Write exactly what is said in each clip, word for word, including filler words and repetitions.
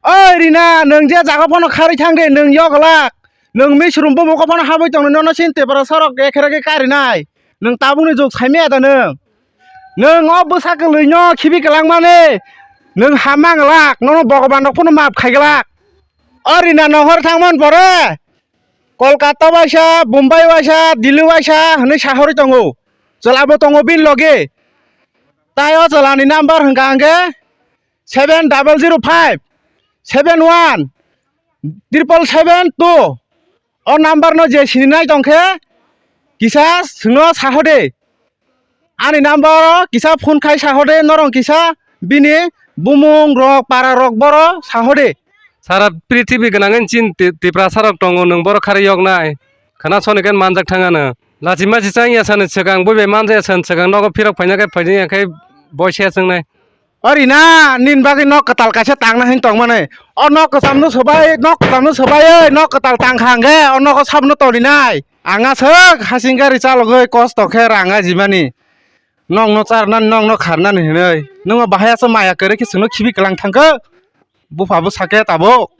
Oi Rina, nwng je jaga phano kharwi thang de, nwng yoglak. Nwng misrum bumung ko phano habwi tong, nono sin tepra sorok ekhere khe karinai. Nwng tabukni jug saimaya da nwng? Nwng o bwsa kwlwino khibi kwlangmani nwng ha manglak, nono Bhogoban rok phano maap khaiglak. O Rina nohor thangmani pore Kolkata waisa, Bombay waisa, Delhi waisa hwnwi sahorwi tongo. Chwlabo tongo bini logi. Tai o chwlani number hwnkha hwnkhe seven double zero five seven one triple seven two. O number no je sininai tongkhe kisa swngno sahode. Ani number o kisa phone khai sahode, norong kisa bini bumung rok, para rok boro sahode. Sara prithibi gwnangni chin Ti-, Tiprasa rok tongo, nwng boro kharwi yoknai. Khana soni khe manjak thangano. Lachi machi chang ya sani swkang, bui bai manja ya sani swkang, nogo phirok phaina khe phaina ya khe boise ya chwngnai. O Rina, nini bagwi nok kwtal kaisa tangna hwn tongmani. O nok kwchamno swbai, nok kwchamno swbai, oi, nok kwtal tangkha hwnkhe, o nogo sabno tolinai. Ang aswk hasing gari chalogwi kosto khe rang ajimani. Nokno charnani, nokno kharnani hinwi. Nwng bahai aswk maya kwrwi khe chwngno khibi kwlang thangkhe. Bupha bo sakhe tabuk.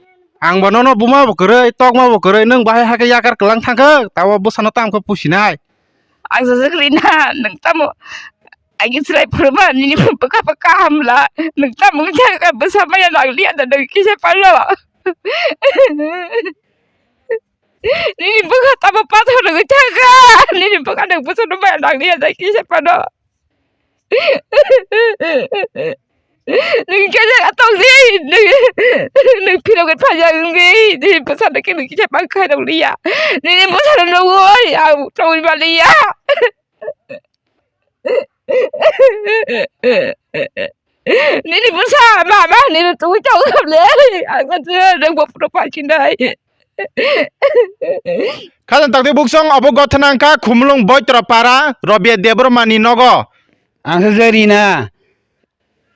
Ang bo nono buma bo kwrwi, tokma bo kwrwi, nwng bahai hakhe yakar kwlang thangkhe, tabuk bwsano tamo khe pusinai. Ang sajak Rina, nwng tamo? Ang chwrai phuru ba nini bwkha bwkha hamla. Nwng tamo wngkha bwsa maya nang liya da nwng kisa palo. Nini bwkha tamo pathor nwng thangkha. Nini bwkha nwng bwsa no maya nang liya da kisa palo. Nwng kisa atong di. Nwng, nwng phirok phajak nwng di. Nini bwsa no khe nwng kisa pang khairok liya. Nini bwsa no nugwi ang tongwi maliya. Nini bwsa mama nini twi tong le. Ang ko nang bo puro pachinai. Khajang takti buksong obo gothana wngkha Khumulwng Boitra para Robia Debbarma ni nogo. Ang se Rina.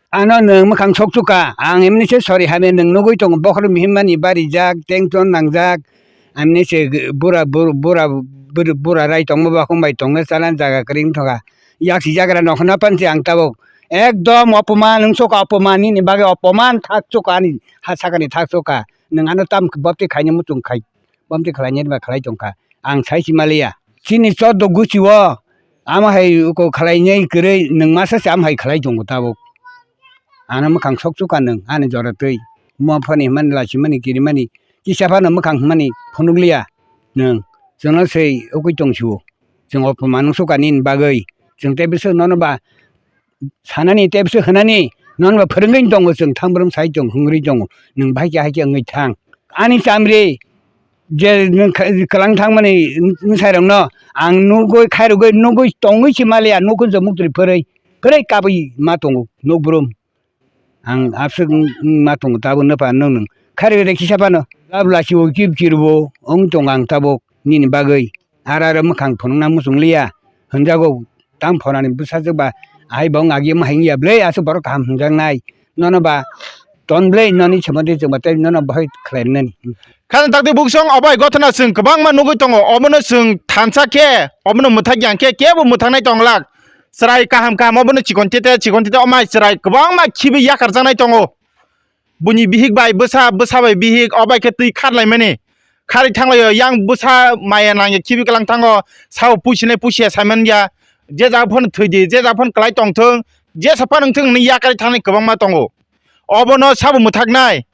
Ano nwng mwkhang sokchukha, ang emni se sori hamya nwng nugwi tongo, bokhorok himmani barijak, tengton nangjak, amni se bura, bur-, bura, bur-, bura rai tongma bakhung bai tongna chala jaga kwrwi wngthoka. Yaksi jagra nokha napan se ang tabuk ekdom opoman wngsukha, opoman nini bagwi opoman thakchukha ani ha sakani thakchukha. Nwng ano tam bapti khaina muchung khai. Bamtwi khlainai ba khlai tongkha. Ang sai si maliya. Chini choddo guchi o, amo hai uko khlainai kwrwi nwng masa se amo hai khlai tongo tabuk. Ano mwkhang sokchukha nwng, ani jora twi. Mo phani hwnmani, lachimani, kirimani, kisa phano mwkhang hwnmani phunukliya nwng. Chwngno se ugwi tongsio. Chwng opoman wngsukha nini bagwi. Chwng tei bwswk nono ba sanani tei bwswk hwnani, nono ba phwrwngwi tongo, chwng thang brum sai tong hwngrwi tongo, nwng bahai khe hai khe wngwi thang. Ani chamri je nwng kha-, kwlang thangmani bwsairokno ang nugwi khairogwi nugwi tongwi se maliya, nukung se muktwi phwrwi, phwrwi kabwi ma tongo nukbrum. Ang aswk wng, wng ma tongo tabuk nw pha nwng nwng khairogwi kisa phano. Gabla si o kip chirbo wng tongo ang tabuk nini bagwi. Ara aro mwkhang phunukna muchung liya hwnjago, tamo phonani bwsajwk ba ahai bo wng agi ma hai wngya bwle aswk borok kaham hwnjaknai, nono ba ton bwle noni somote chwngba tei nono bahai khlainani. Khajang takti buksong obo hai gothana chwng kwbangma nugwi tongo, obono chwng thansa khe obono mwthak yang khe kebo mwthaknai tonglak. Chwrai kaham kaham obono chikon tete chikon tete omai chwrai kwbangma khibi yakarjaknai tongo. Buini bihik bai bwsa, bwsa bai bihik, o bai khe twi kharlaimani. Kharwi thanglaio, yang bwsa maya nangya khibi kwlang thango, sabo pusinai pusiya saimanya. Je jaga phano thwidi, je jaga phano kwlai tongthwng, jesa phano wngthwng hwnwi yakarwi thangnai kwbangma tongo. Obono sabo mwthaknai,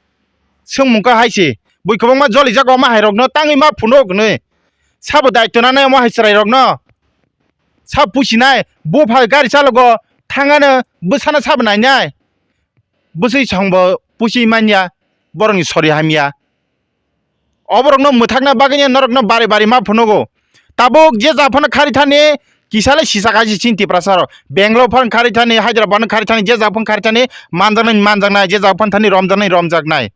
swngmung kha hai se. Bui kwbangma jolijak omo hairokno tangwi ma phunuk hwnwi. Sabo daityo nanai omo hai chwrairokno. Sabo pusinai, bupha gari chalogo thangano bwsano sabo nainai. Bwswi songbo pusi manya, borokni sori hamya. Oborokno mwthakna bagwino norokno bari bari ma phunugo. Tabuk je jaga phano kharwi thani, kisa le sisa kaisa chini Tiprasa rok. Bangalore phano kharwi thani, Hyderabad no kharwi thani, je jaga phano kharwi thani, manjaknai manjaknai, je jaga phano thani romjaknai romjaknai.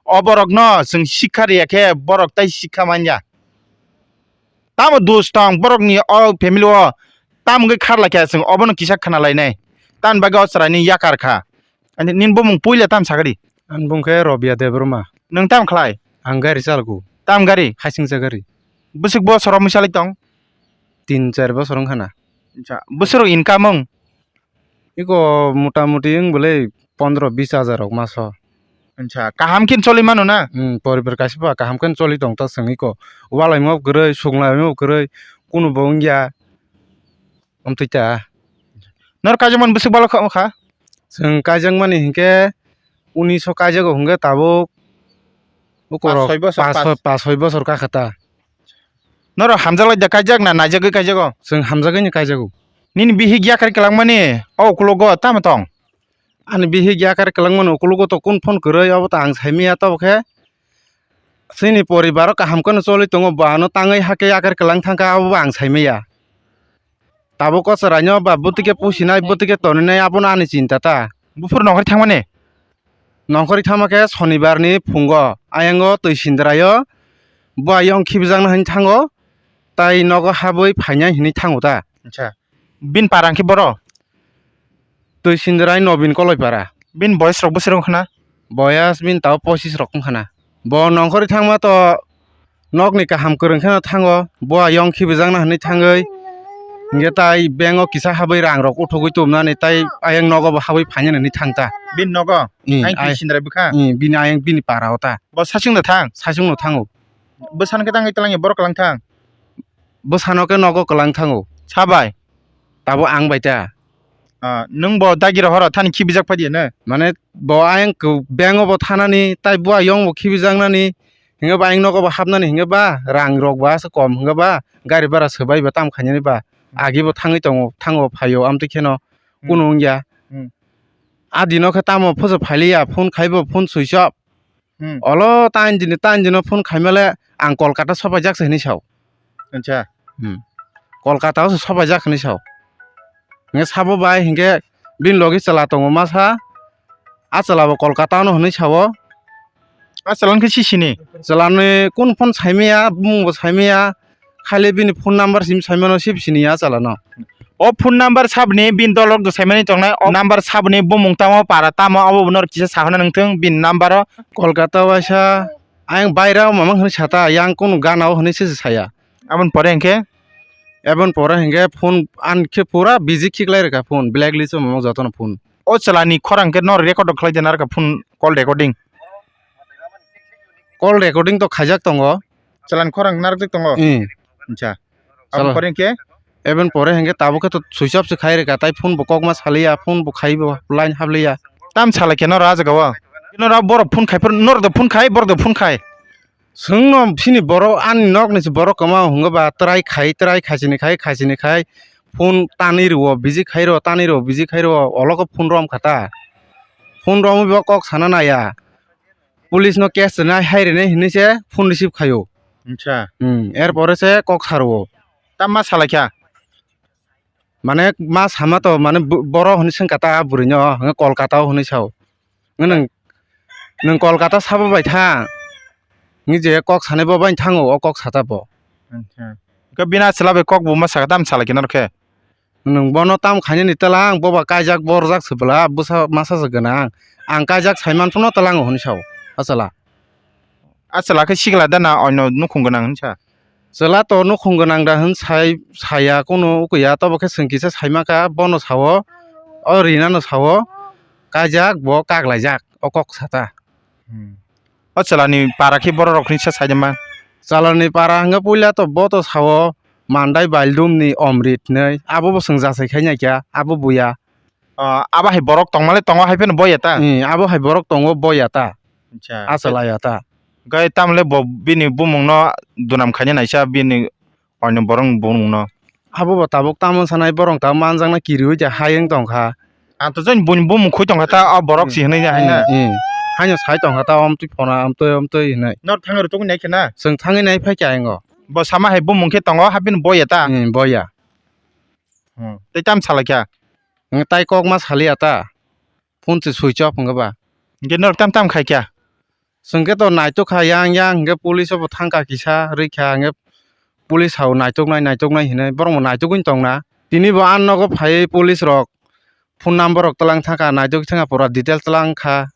Oborokno chwng sikha riya khe borok tai sikha manya. Tamo dos tong borokni o family o, tamo wngwi kharlai kha chwng obono kisa khna lainai. Tamni bagwi o chwraini yakar kha. Ani nini bumung puila tamo sakha di? Ani bumung khe Robia Debbarma. Nwng tamo khlai? Ang gari chalago. Tamo gari? Hasingcha gari. Bwswk bosor romwi salai tong? Tin char bosor wngkha na. Acha, bwswk rok income wng? Iko mota moti wng bwlai pondro bis hajar rok maso. Acha, kaham khe choli mano na? Hmm, poribar kaisa ba kaham khe choli tong ta chwng iko. Walaimo kwrwi, sunglaimo kwrwi, kunu bo wngya. Amtwi ta. Nor kaijakmani bwswk balo kha wngkha? Chwng kaijakmani hinkhe unis o kaijago hinkhe tabuk ukorok Pas soi bosor, pas pas. soi, pas soi bosor kakha ta. Norok hamjaklai da kaijak na naijagwi kaijago? Chwng hamjagwino kaijago. Nini bihik yakar kwlangmani o ukulogo tamo tong? Ani bihik yakar kwlangmani ukulogo to kun phone kwrwi, obo to ang saimanya, tobo khe chini poribaro kaham kheno choli tongo, bo ano tangwi hakhe yakar kwlang thangkha, abobo ang saimanya. Tabuk o chwraino ba bwtwi khe pusinai, bwtwi khe toninai, abono ani chinta ta. Buphuru nongkhorwi thangmani? Nongkhorwi thangma khe sonibarni phungo ayango twi sindraio bo ayong khibijakna hwnwi thango, tai nogo habwi phainai hwnwi thango ta. Acha. Bini para hwnkhe boro? Twi sindirai Nobin Koloipara. Bini boyes rok bwswk wngkha na? Boyes bini tao pochis rok wngkha na. Bo nongkhorwi thangma to nokni kaham kwrwng kheno thango. Bo ayong khibijakna hwnwi thangwi hinkhe tai bank o kisa habwi rang rok uthugwi tubunani tai ayang nogo bo habwi phainani hwnwi thang ta. Bini nogo? Hmm, Ayang ai- twi sindirai bwkha? Hmm, bini ayang bini para o ta. Bo saichung da thang? Saichung no thango. Bwsano khe tangwi twlangya borok kwlang thang? Bwsano khe nogo kwlang thango. Sabai? Tabuk ang bai ta. Ah, nwng bo dagi rohoro thani khibijak phai di hwno? Mane bo ayang kw-, bank o bo thanani, tai bo ayang bo khibijaknani, hinkhe ba ayang nogo bo hapnani, hinkhe ba rang rok bo aswk kom, hinkhe ba gari bara swbai bo tam khainani ba, agi bo thangwi tongo, thango phaio, amtwi kheno Hmm. kunu wngya. Hmm. A dino khe tamo phoso phailiya, phone khaibo phone switch off. Hmm. Olo tain dini, tain dino phone khaimale ang Kolkata sopaijak se hinwi sao. Acha. Hmm. Kolkata o se sopaijak hinwi sao. Hinkhe sabo bai hinkhe bini logi chwla tongo masa. A chwla bo Kolkata no hinwi sao. A chwla no khe si sini? Chwla ni kun phone saimaya, bumung bo saimaya. Khaile bini phone number sim saimano sip sini a chwla no. O phone number sabni bini dolok do saimani tongnai. O number sabni bumung tamo, para tamo, abo bo norok kisa sahana nangthung bini number o. Kolkata waisa ayang baira o mamang hinwi sata, yang kunu gana o hinwi se saya. Aboni pore hinkhe? Aboni pore hinkhe phone an khe pura busy khiklai rwkha phone, blacklist o mamang jotono phone. O chwla ni khorang khe nor record khlai de narwkha phone call recording? Call recording to khaijak tongo. Chwla ni khorang narwkjak tongo? Hmm. Acha. Aboni pore hinkhe? Eboni pore hinkhe tabuk khe to switch off se khai rwkha, tai phone bo kokma saliya, phone bo khai bo line hapliya. Tam salai khe noro ah jaga o? Noro borok phone khai phuru, noro do phone khai, borok do phone khai. Chwngno sini borok, ani nokni se borok kwma hwnga ba try khai, try khai sini khai, khai sini khai phone tanwi rwo, busy khai rwo, tanwi rwo, busy khai rwo, olo khe phone rom kha ta. Phone romwi bo kok sana naya. Police no case rwnai, hai rwnai hinwi se phone receive khaio. Acha. Hmm, er pore se kok sa rwo. Tam ma salai kha? Mane ma sama to, mane bo-, boro hinwi swngkha ta a bwrwino, hwnwi Kolkata o hinwi sao. Hwnwi nwng, nwng Kolkata sabo bai thang. Hwnwi je kok sanai bo bai thango, o kok sata bo. Acha. Khe bini a chwla bai kok bo ma sakha tam salai khe noro khe? Nwng bono tam khainani twlang, bo ba kaijak borjak se bwla, bwsa masa se gwnang. Ang kaijak saiman phano twlango hinwi sao, a chwla. A chwla khe sikla da na oino nukhung gwnang hinsa? Chwla to nukhung gwnang da hwn sai, saya kunu ukuya, tobo khe chwng kisa saima kha, bono sao, o Rina no sao, kaijak bo kaklaijak, o kok sata. Hmm. O chwla ni para khe borok rok hinsa sai de ma? Chwla ni para hwnkhe puila to bo to sao, Mandai Baildum ni Omrit hinwi, abo bo chwng jachai khai nai kha, abo buya. Ah, abo hai borok tongmale tongo hai phano boya ta? Hmm, abo hai borok tongo boya ta. Acha. A chwla ya ta. Gai tamle bo bini bumung no dunam khaina naisa bini oino borok bumung no. Abo bo tabuk tamo sanai borok ta manjakna kiriwi ja hai wng tongkha. Ang to jani bumung khui tongkha ta o borok si hinwi hai na. Hmm, hmm. Haino sai tongkha ta omtwi phona omtwi omtwi hinwi. Nor thangwi rw tongwi nai khe na? Chwng thangwi nai phai kha ingo. Bo sama hai bumung khe tongo hapin boya ta? Hmm, boya. Hmm. Tei tam salai kha? Hwnkhe tai kok ma saliya ta. Phone se switch off hwnkhe ba. Hwnkhe norok tam tam khai kha? Chwng khe to naitok kha yang yang hwnkhe police o bo thang kha kisa rwkha hwnkhe police hao naitok nai naitok nai hinwi borok bo naitok wng tong na. Tini bo a nogo phaiwi police rok phone number rok twlang thang kha naitok thang kha pura detail twlang kha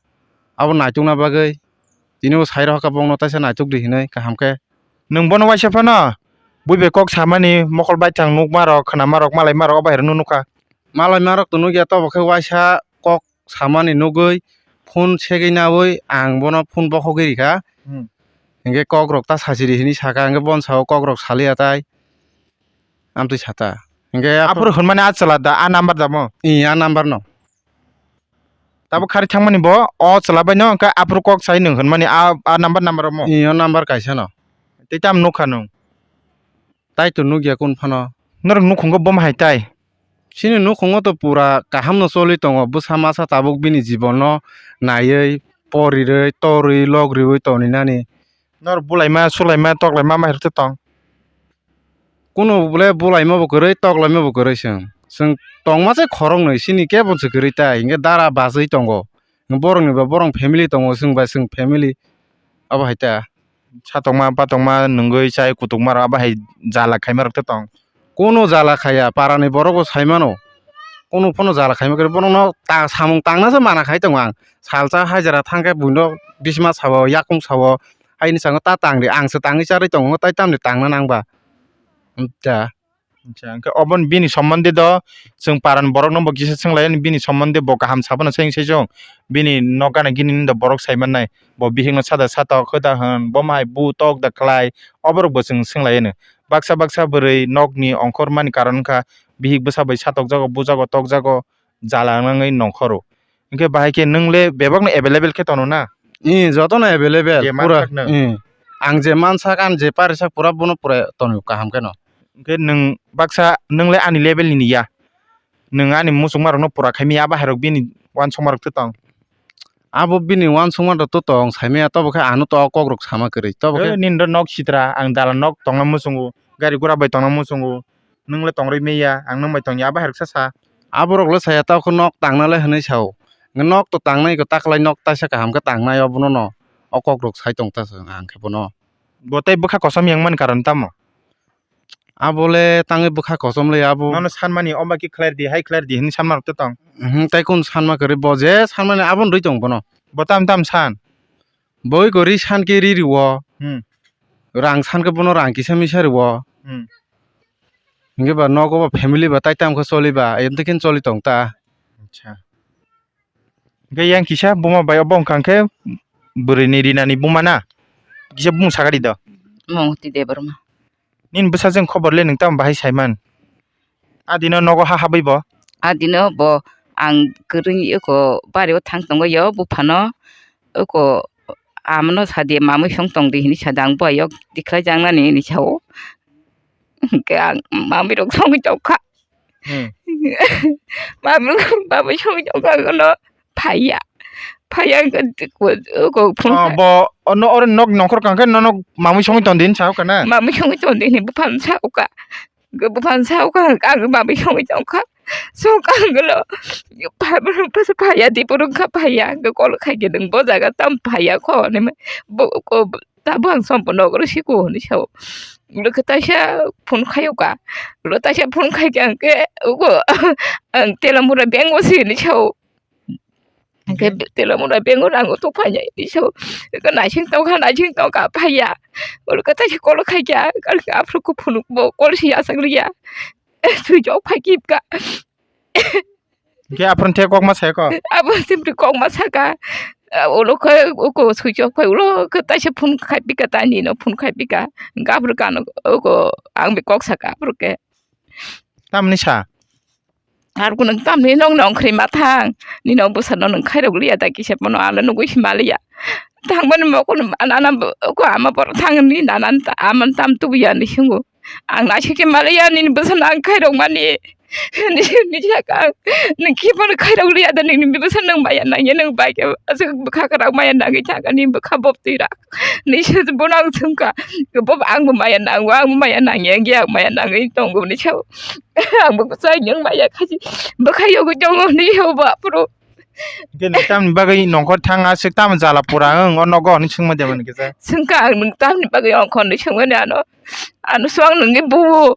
abo naitok na bagwi. Tini bo sai rw kha bokno taisa naitok di hinwi kaham khe. Nwng bono waisa phano bui bai kok samani mokol baithang nukma rok khwnama rok malai ma rok o bahai rok no nukha. Malai ma rok to nukya tobo khe waisa kok samani nugwi phone segwi naui ang bono phone bokhogwi rikha. Hmm. Hinkhe kokrok ta sachiri hinwi sakha, hinkhe bono sao kokrok saliya tai. Amtwi sata. Hinkhe aphuru hinmani a chwla da, a number da mo? Ee, a number no. Tabuk khari thangmani bo, o chwla bai no, hinkhe aphuru kok sai nwng hinmani a, a number, number mo? Ee, o number kaisa no. Tei tam nukha nwng? Tai to nukya kun phano. Norok nukhungo bom hai tai? Chini nukhungo to pura kaham no choli tongo, bwsa masa tabuk bini jibon no naiwi, porirwi, torwi, logriwi toni nani. Nor bulaima, sulaima, toklaima, ma hirte tong? Kuno bole bulaima bo kwrwi, toklaima bo kwrwi chwng. Chwng tongma se khoroknwi, chini kebo se kwrwi tai, hinkhe dara bachwi tongo. Borokni ba borok family tongo, chwng bai chwng family. Abo hai ta. Satokma, patokma, nungwi chai kutukma rok abo hai jala khaima rok te tong. Kuno jala khaya, parani borok bo sai mano. Kuno phano jala khaima kwrwi, bono no ta samung tangna se mana khai tongo ang. Salsa hajira thangkhe buino bisma sabo, yakung sabo, haini sango ta tangdi, ang se tangwi charwi tongo, tai tamni tangna nang ba? Acha. Acha, hwnkhe oboni bini sombonde do chwng parani borokno bo kisa swnglaiyani, bini sombonde bo kaham sabono se wngse chwng. Bini nok gana gini do borok sai mannai. Bo bihikno sada satok, hwda hwn, bo mai bu tok da khlai, oborok bo chwng swnglaiyano. Baksa baksa bwrwi nokni ongkhormani karon wngkha, bihik bwsa bai satokjago, bujago, tokjago, jala wngwi nongkhoro. Hinkhe bahai khe nwng le bebak no available khe tono na? Ee, joto no available, je pura, mansak nwng. Ee. Ang je mansak, ang je parisak, pura bono pura tono kaham khe no. Hinkhe nwng baksa nwng le ani level ni ya. Nwng ani muchungma rok no pura khai maya, bahai rok bini uansukma rok tong. Abo bini uansukma rok to tong, sai maya, tobo khe ano to o kok rok sama kwrwi, tobo khe. Eh, nini do nok sitra, ang dalan nok tongna muchungo, gari gura bai tongna muchungo. Nwng le tongrwi maya, ang nwng bai tongya, abo hai rwksa sa. Aborok le saya, tao khe nok tangna le hwnwi sao. Nok to tangnai khe, taklai nok taisa kaham khe tangnai, obono no o kok rok sai tong ta ang khe bono. Bo tei bwkha kosom yang mani karon tamo? Abo le tangwi bwkha kosom le abo. Nono sanmani, omo khe khlai di, hai khlai di hwnwi sanma rok tong? Mhm, tai kun sanma kwrwi, bo je sanmani abono rwi tong bono. Bo tam tam san? Bo iko ri san khe ri rwo. Hmm. Rang san khe bono rang kisa misa rwo. Hmm. Hinkhe ba nogo ba family ba tai tam khe choli ba, ayam twi khe choli tong ta. Acha. Hinkhe yang kisa buma bai obo wngkha hinkhe bwrwini rinani buma na? Kisa bumung sakha di do. Mongoti Debbarma. Nini bwsajwk khobor le nwng tamo bahai saiman? Adino nogo ha habwi bo? Adino bo ang kwrwng eko bari o thang tongo yo buphano, eko amano sadi mamwi song tongdi hinwi sadi ang bo ayok tikhlai jangnani hinwi sao. Hwnkhe ang mamwi rok songwi tongkha. Hmm. Mamwi, mamwi songwi tongkha, kono phaiya. Phaiya hwnkhe ko, ko phone. Oh, kha. Bo, ono, oro nok nongkhor kangkhe nono mamwi songwi tongdi hinwi sao kana? Mamwi songwi tongdi hinwi buphano sao kha. Buphano sao kha, ang mamwi songwi tongkha. Songkha hwnkhe lo, phaiya, phaiya, dipuru wngkha phaiya. Hwnkhe call khaikhe nwng bo jaga tamo phaiya kho hinwi bo, ko, Tabuk ang Sompon nokro siko hinwi sao. Ulo khe taisa phone khaio ka. Ulo taisa phone khai khe ang khe ugo ang Telamura bank o se hinwi sao. Hwnkhe Telamura bank o rang o tokphainai hinwi sao. Hwnkhe naising tongkha, naising tongkha phaiya. Ulo khe taisa call khai khe ang aphuru khe phunuk bo call se yachak liya. Swijok phai kipka. Hwnkhe aphuru the kokma sai kho? Abo simpri kokma saka. Ah, ulo khe uko swijok phai ulo khe taisa phone khai pika, tani no phone khai pika. Hwnkhe aphuru kano uko ang bi kok saka aphuru khe. Tamni sa? Ar kunung tamni nong nong khri ma thang. Ni nong bwsa no nung khairok liya da kisa pono ano nugui si maliya. Thangmani mokol nana uko ama bor thangni nana ama tam tubuya ni singo. Ang naisik se maliya nini bwsano ang khairok mani. Nini saka ang nini khiphano khairok liya da nini bwsa nung maya nangya nung bai khe aswk bwkha kwrak maya nangwi thangkha nini bwkha boptwi rak. Nini se bono ang swngkha bob ang bo maya nango ang bo maya nangya wngya ang maya nangwi tongo ni sao. Ang bo kwchai nung maya khachi bwkha yogwi tongo ni sao bo aphuru. Hwnkhe nwng tamni bagwi nongkhor thang aswk tamo jala pura wng o nogo hinwi swngma de mani kisa? Swngkha ang nwng tamni bagwi ongkhor hinwi swngmani ano. Ano swng nwngni bubu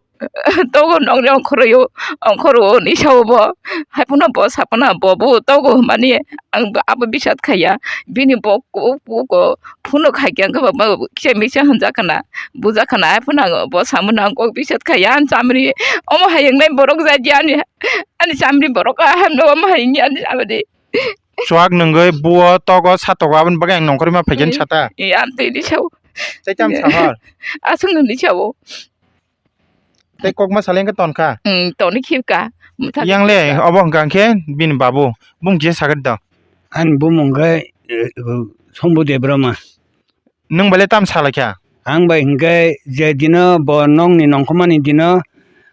togo nokni ongkhorwi o, ongkhor o hinwi sao bo. Haiphano bo saphano bo bu togo hinmani ang abo bisat khaiya. Bini bo ku-, ku-, ku-, phunuk khaikhe ang khe bo kisa misa hwnjak khna, bujak khna. Haiphano ang bo samano ang kok bisat khaiya ani chamri omo hai wngnai borok jadi ani, ani chamri borok hamno omo hai wngya ani chamri. chuak nungwi buo togo satogo aboni bagwi ang nongkhorwi ma phaikhe sata. Eh, ang twi ni sao. Tei tam sahor. Aswk nungni sao. Tei kokma salai wngkhe tonkha. Hmm, toni khibka. Yang le obo hwnkha hwnkhe bini babu. Bumung kisa sakhe do. Ani bumung khe, eh, Sombu Debbarma. Nwng bai le tam salaikha? Ang bai hwnkhe je dino bo nokni nongkhormani dino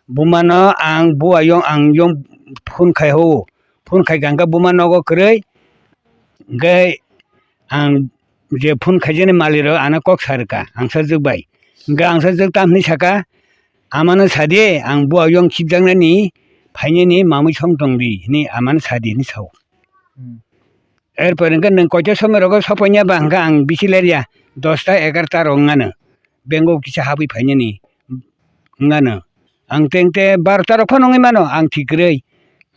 bumano ang buaiyung ang yung phone khai ho. Phone khai kha hwnkhe buma nogo kwrwi. Hwnkhe ang je phone khaijani malirok ano kok sa rwkha ang sajwk bai. Hwnkhe ang sajwk tam hwnwi sakha, "Amano sadi ang buaiyung khibjaknani phainani mamwi song tongdi," hwnwi amano sadi hwnwi sao. Hmm. Erpore hwnkhe nwng koito somoi rogo soponya ba hwnkhe ang bisi lerya, dosta egarta rok wngano. Bengo kisa habwi phainani wngano. Ang tengte barota rok phano wngwi mano, ang thwi kwrwi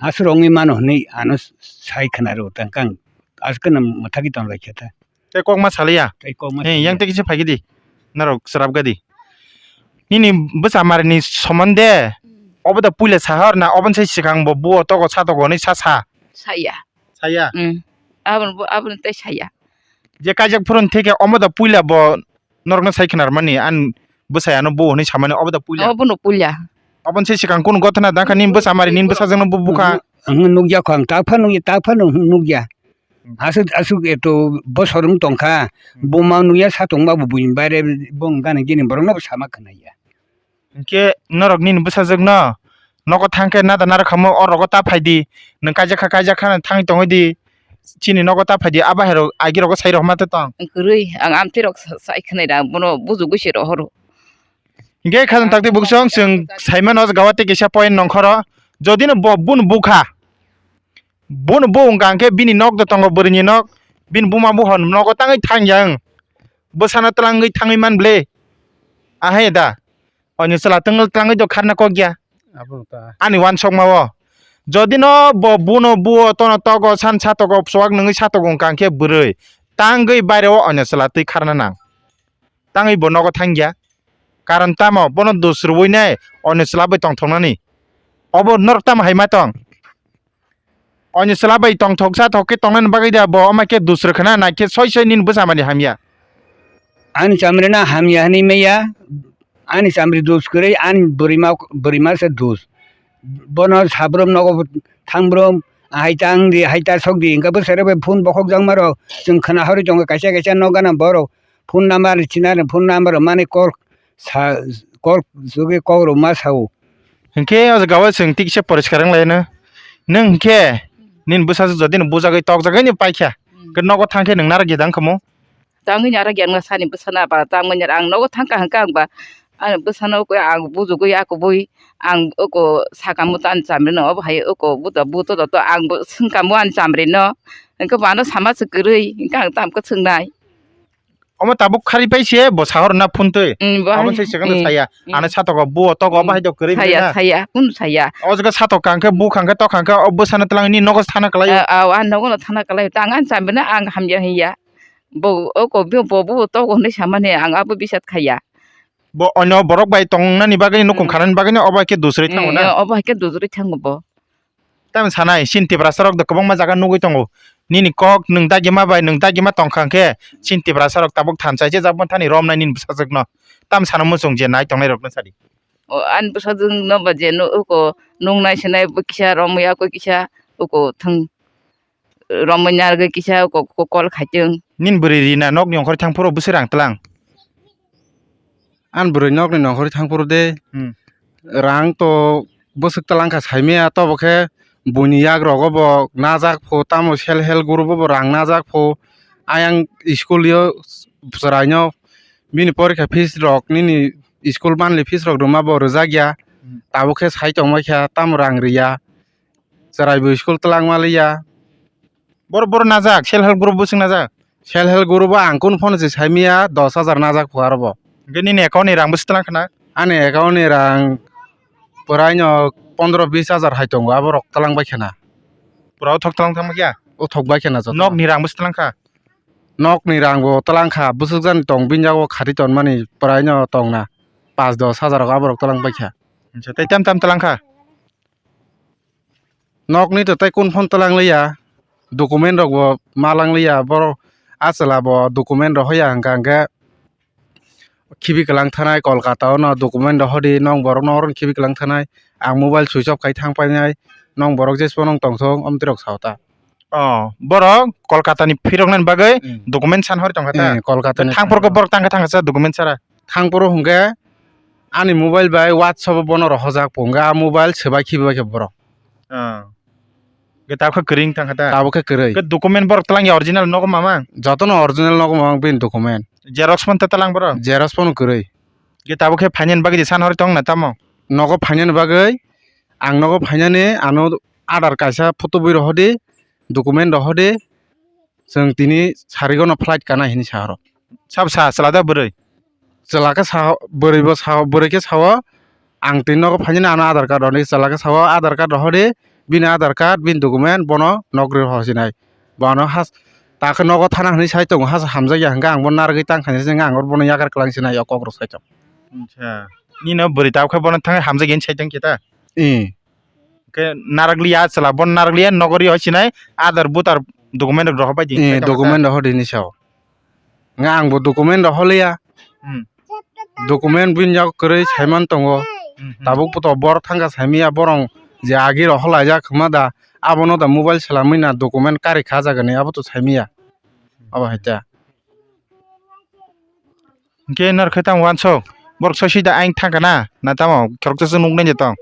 aswk rok wngwi mano hwnwi ano sai khwna rw tongkha ang. Aswk kheno mwthagwi tonglaikha ta. Tei kokma saliya. Tei kokma He, saliya. Yang tei kisa phaikhe di. Norok chwrapgadi. Nini bwsa marini somonde obo da puila sahor na oboni sai swkang bo buo togo satogo hwnwi sa sa? Saya. Saya? Mm. Aboni bo, aboni tei saya. Je kaijak phuruni theke omo da puila bo norokno sai khwnarmani, ani bwsai ano buo hwnwi samani obo da puila? Obono puila. Oboni sai swkang kunu gothana dangkha nini bwsa mari nini bwsajakno bu-, bukha? Ang nukya kho, ang tak phano nukya, tak phano nukya. Aswk, aswk eto bosor wng tongkha, buma nukya sa tongma bo buini baire bo wngkha nang gini borokno bo sama khwnaya. Hinkhe norok nini bwsajwkno nogo thangkhe nada naro khamwi o rogo ta phaidi, nwng kaijak kha, kaijak kha thangwi tongwi di, chini nogo ta phaidi, a bahairok agirogo sai rok ma tong. Kwrwi ang amtwi rok sa-, sai khwnai da bono bujugwi se rohoro. Hinkhe khajang takti buksong chwng saimano o jaga o tei kisa point nongkhoro, jodi no bo bun bukha, Bono bo wngkha hwnkhe bini nok do tongo bwrwini nok, bini buma buhon nogo tangwi thangya wng. Bwsano twlangwi thangwi man ble. Ahai da. Onyo chwla twngwi twlangwi do kharna kok ya. Abo wngkha. Ani wansokma o. Jodi no bo bono buo tono togo san satogo chuak nungwi satogo wngkha hwnkhe bwrwi. Tangwi baire o onyo chwla twi kharna nang. Tangwi bo nogo thangya. Karon tamo bono dus rwui nai onyo chwla bai tongthoknani. Obo norok tamo hai ma tong? Onyo chwla bai tongthok chathok khe tongnani bagwi da bo wngma khe dus rwkhwna nai khe soi soi nini bwsa mani hamya. Ani chamrina hamya hwnwi maya, ani chamri dus kwrwi ani bwrwima, bwrwima se dus. Bono sabrum nogo thangbrum, hai ta wngdi, hai ta sokdi, hwnkhe bwsarok bai phone bokhokjakma rok chwng khwna horwi tongo, kaisa kaisa nok gana borok phone number sinari phone number rok mani kok sa, kok jagwi kok rok ma sao. Hinkhe o jaga o chwng tiksa poriskar wng lai no. Nwng hinkhe nini bwsajwk jodi no bujagwi tokjagwi ni paikha, hwnkhe nogo thangkhe nwng naro gidang khamu. Tangwi ni aro gyan sani bwsana ba tangwi ni ang nogo thangkha hwnkhe ang ba ani bwsano koi ang bujugwi akubui ang oko sakamo to ani chamrino obo hai oko buto buto to ang bo swngkamo ani chamrino hwnkhe bo ano sama se kwrwi hwnkhe ang tamo khe swngnai. Omo tabuk khari pai se bo sahor na phone twi. Mm, bo abo hai, se second mm, saya. Mm. Ano satok bo tok obo mm, hai do kwrwi saya, na. Saya, kun saya. O jaga satok kang khe bu kang khe tok kang khe o bwsano twlang ni nogo thana kwlai. A, a, a nogo no thana kwlai. Tang ani chamrino ang hamya hiya. Bo, o ko, bo, bo, bo, to, hwnwi samani ang abo bisat khaiya. Bo onyo borok bai tongnani bagwi, nukung mm, khanani bagwi, obo khe dusri thango mm, na? Obo hai khe dusri thango bo. Tamo sanai, chini Tiprasa rok do kwbangma jaga nugwi tongo. Nini kok nwng dagima bai, nwng dagima tongkha khe, chini Tiprasa rok tabuk thansa se jabon thani romnai nini bwsajwkno. Tamo sana muchung je nai tongnai rokno sadi. O, ani bwsajwkno ba je no, uko nungnai sinai bo kisa romwi ako kisa uko thwng. Romwi narwgwi kisa ko-, ko-, call khaitwng. Nini bwrwi Rina nokni ongkhorwi thang phuru bwswk rang tlang? Ani bwrwi nokni nongkhorwi thang phuru de hmm, rang to bwswk tlang kha saimaya, tobo khe buini yak rogo bo najak pho, tamo self help group o bo rang najak pho. Ayang school yo chwraino bini porikha fees rok nini school monthly fees rok rwma bo rwjak ya. Hmm. Tabuk khe sai tongbai kha, tamo rang rwya. Chwrai bo school twlang maliya. Boro, boro najak, self help group bwswk najak? Self help group o ang kunu phone se saimaya dos hajar najak pho aro bo. Hwnkhe nini account ni rang bwswk twlang khna? Ani account ni rang pwraino pondro bis hajar hai tongo, abo rok twlang bai khna. Pura o thok twlang thang kya? O thok bai khna joto. Nok ni rang bwswk twlang kha? Nok ni rang bo twlang kha, bwswk jani tong bini yago khati ton mani pwraino tong na. Pas dos hajar rok abo rok twlang bai kha. Acha, tei tam tam twlang kha? Nokni to tei kun phone twlang liya. document rok bo ma langliya, borok a chwla bo document rohoya hwnkha hwnkhe khibi kwlang thanai Kolkata o no document rohodi, nong borok no oro khibi kwlang thanai, ang mobile switch off khai thang painai, nong borok jesbo nong tongthok, omtwi rok sao ta. Oh, borok Kolkata ni phiroknani bagwi Hmm. document san hori tongkha ta? Eh, Kolkata ni Thangphor khe borok tangkha thangkha sa document sara? Thangphoro hwnkhe ani mobile bai WhatsApp o bono rohojak, hwnkhe a mobile swbai khibi bai khe borok. Ah. Ge tabuk khe kwrwi wng tangkha ta? Tabuk khe kwrwi. Ge document borok twlang ya original nogo mama? Jotono original nogo mama bini document. Xerox phone ta twlang borok? Xerox phone kwrwi. Ge tabuk khe phainani bagwi je san hori tong na tamo? Nogo phainani bagwi, ang nogo phainani ano Aadhaar kaisa photo bui rohodi, document rohodi, chwng tini sarigono flight kana hinwi sa oro. Sabo sa chwla da bwrwi? Chwla khe sao, bwrwi bo sao, bwrwi khe sao, ang tini nogo phainani ano Aadhaar card rwdi, chwla khe sao Aadhaar card rohodi, bini Aadhaar card, bini document bono nogri rohor sinai. Bono has, ta khe nogo thana hinwi sai tongo, has hamjakya hwnkhe ang bono narwgwi tang khainai, hwnkhe ang bono yakar kwlangsinai o kokrok sai tongo. Acha. Nino bwrwi tabuk khe bono thangwi hamjakya hinwi sai tong khe ta? Ee. Khe narwkliya chwla, bono narwkliya nogori hoi sinai Aadhaar voter document rok rohor bai di, Eh, sai tong khe ta? Document rohor di hinwi sao. Nga ang bo document rohor liya. Hmm. Document bini yago kwrwi saiman tongo. Hmm, hmm. Tabuk poto borok thangkha saimanya borok je agi rohor laijak hwnma da, abono da mobile swlamwi na document kari kha jagani abo to saimanya. Abo hai ta. Hwnkhe norok khe tamo uansuk? Borok soi soi da ayang thangkha na? Na tamo khoroksa se nuknai de tong?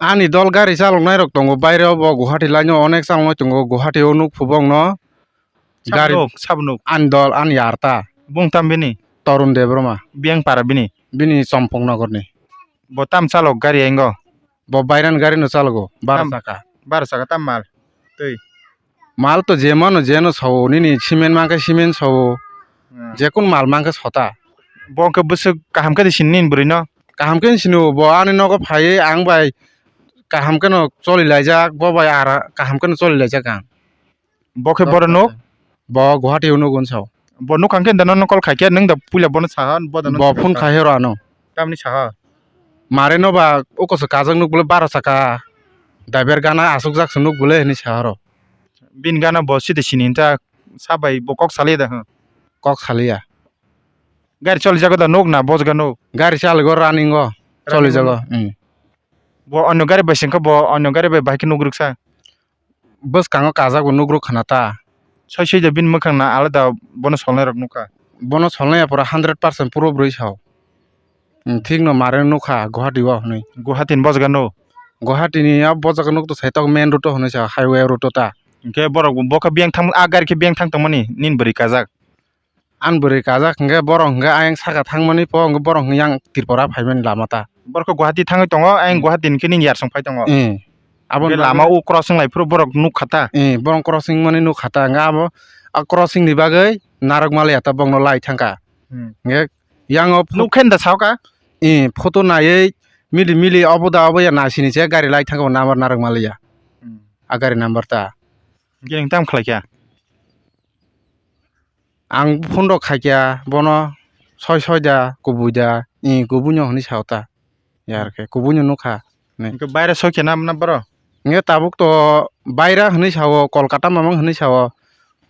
Ani dol gari chaloknai rok tongo, baire o bo Guwahati line o onek chaloknai tongo, Guwahati o nuk phubo wngno. Sabo gari nuk, sabo nuk. Ani dol, ani yar ta. Bung tam bini? Torun Debbarma. Biyang para bini? Bini Chompong Nogor ni. Bo tam chalok gari engo? Bo bairan gari no chalogo, baro tam-, chaka. Baro chaka tam mal? Twi. Mal to je mano je no sao, nini cement mankhe cement sao, hmm, jekun mal mankhe sota. Bo khe bwswk kaham khe de sini nini bwrwi no? Kaham khe sini bo ani nogo phaiwi ang bai kaham khe no choli laijak, bo bai ara kaham khe no choli laijak ang. Bo khe boro nuk? Bo Guwahati o nuk hwn sao. Bo nuk ang khe da nono call khai khe nwng da puila bono saha, bo da nono phone khai horo ano. Tamni saha? Mare no ba ukoso kajak nuk bole baro chaka. Daiber gana asukjak se nuk bole hinwi saha ro. Bini gana bo side sini ta sa bai bo kok saliya da hwn? Kok saliya. Gari choli jago da nuk na bojga nuk? Gari chaligo running o. Running o choli jago. Hmm. Bo onyo gari bai sengkha bo onyo gari bai bahai khe nuk rwksa? Bwskango kajak bo nugruk khna ta. Soi soi da bini mwkhang na alada bono solnai rok nukha. Bono solnai ya pura hundred percent puro bwrwi sao. Hmm, thik no mare nukha Guwahati o hwnwi. Guwahati ni bojga no? Guwahati ni a bojga nuk to sai tok main road o hwnwi sao, highway road o ta. Hwnkhe borok bo khe biyang thang, a gari khe biyang thang tongmani nini bwrwi kajak. Ani bwrwi kajak hwnkhe borok hwnkhe ayang saka thangmani po hwnkhe borok hwnkhe yang Tripura phaimani lama ta. Borok khe Guwahati thangwi tongo, ayang, hmm, Guwahati ni khe nini yarsong phai tongo. Eh. Aboni bagwi lama o crossing lai phuru borok nukha ta. Eh, borok crossing mani nukha ta. Hwnkhe abo a crossing ni bagwi narwk maliya ta bokno lai thangkha. Hmm. Hwnkhe yang o pho-, nukhe da sao ka? Eh, photo naiwi mili mili obo da obo ya naisini se gari lai thangkha bo number narwk maliya. Hmm. A gari number ta. Hwnkhe nwng tamo khlai kha? Ang phone rok khaikya bono soi soi da kubui da, i kubui no hinwi sao ta. Yar khe kubui no nukha. Hwnkhe baira soi khe na, na boro? Hwnkhe tabuk to baira hinwi sao, Kolkata mamang hinwi sao.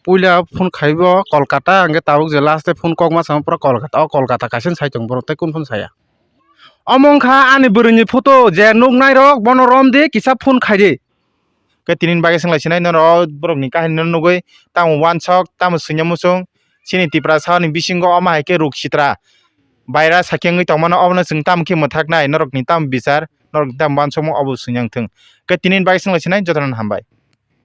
Puila phone khaibo Kolkata, hwnkhe tabuk je last phone kok ma sao pura Kolkata. O Kolkata kaisa sai tong borok tei kun phone saya. Omo wngkha ani bwrwini photo je nuknai rok bono rom di kisa phone khai di. Khe tini bagwi swnglai sinai norok borokni kahini no nugwi tamo uansok tamo swngya muchung chini Tiprasa ni bisingo omo hai khe ruk sitra baira sakhe wngwi tongmano obono chwng tamo khe mwthaknai norokni tamo bichar norokni tamo uansukmung obo swngya wngthung khe tini bagwi swnglai sinai jotono hambai.